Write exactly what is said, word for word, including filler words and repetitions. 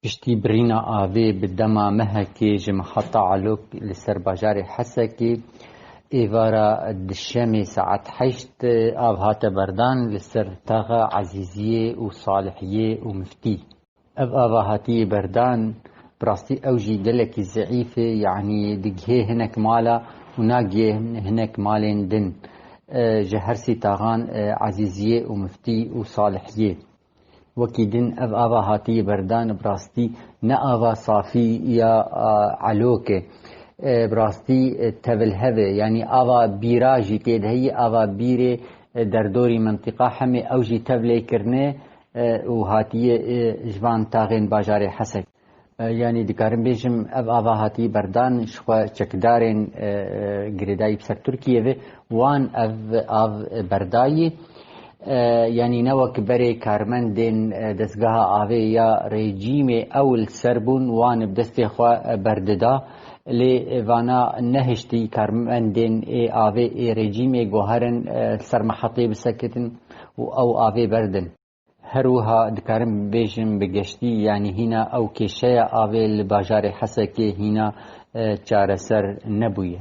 Piştî birîna avê bi dema mehekê ji miheta Elok li ser bajarê Hesekê, êvara dişemê saet heşt av hate berdan li ser taxa Ezîziyê û Salihiyê û Miftî. Ev ava hatiye berdan, bi rastî ew jî gelekî zeîf e, yanî digihê hinek mala û nagihê hinek malên din, e, ji her sî taxan, e, Ezîziyê û Miftî û Salihiyê. Wekî din ev ava hatiye berdan, bi rastî ne ava safî ya, a, Elok e. E, bi rastî, e, tevilhev e. Yanî ava bîra jî tê de heye, ava bîrê, e, derdorî mintiqa hemê ew jî tevlê kirine, e, û hatiye, e, ji van taxên bajarê Hesek. E, yanî dikarim bêjim, ev ava hatiye berdan ji xwe çekdarên, e, e, girêdayî bi ser Tirkiyê ve wan ev av berdayî. E, yanî ne wek berê karmendên, e, dezgeha avê ya rejîmê ew li ser bûn, wan bi destê xwe, e, berdida. Lê vana nehiştî karmendên ê avê ê rejîmê guherin, e, ser mehetê bisekitin û ew avê berdin. Her wiha dikarim bêjim bi geştî, yanî hîna ew kêşeya avê li bajarê Hesekê hîna, e, çareser nebûye.